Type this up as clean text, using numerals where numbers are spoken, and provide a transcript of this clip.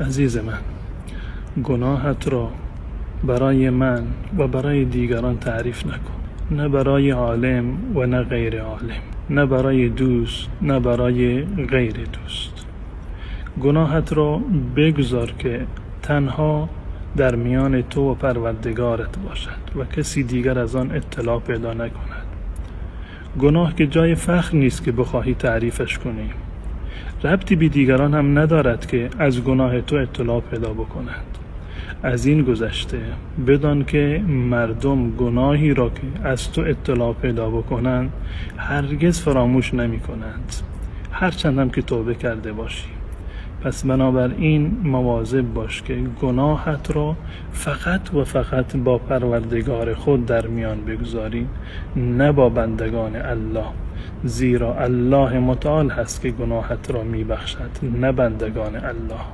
Азизи ман, гуноҳат ро барои ман ва барои дигарон таъриф накун, на барои олим ва на ғайри олим, на барои дӯст, на барои ғайри дӯст. Гуноҳат ро бигузор, ки танҳо дар миёни ту ва Парвардигорат бошад ва касе дигар аз он иттилоъ пайдо накунад. Гуноҳ ки ҷои фахр нест, ки бихоҳӣ таърифаш кунӣ. Рабте ба дигарон ҳам надорад, ки аз гуноҳи ту иттилоъ пайдо бикунанд. Аз ин гузашта, бидон, ки мардум гуноҳеро, ки аз ту иттилоъ пайдо бикунанд, ҳаргиз фаромӯш намекунанд, ҳарчанд ҳам ки тавба карда бошӣ. Пас бинобар ин мавозиб бош, ки гуноҳат ро фақат ва фақат бо Парвардигори худ дар миён бигузорӣ, на бо бандагони Аллоҳ, зеро Аллоҳи мутаол ҳаст, ки гуноҳат ро мебахшад, на бандагони Аллоҳ.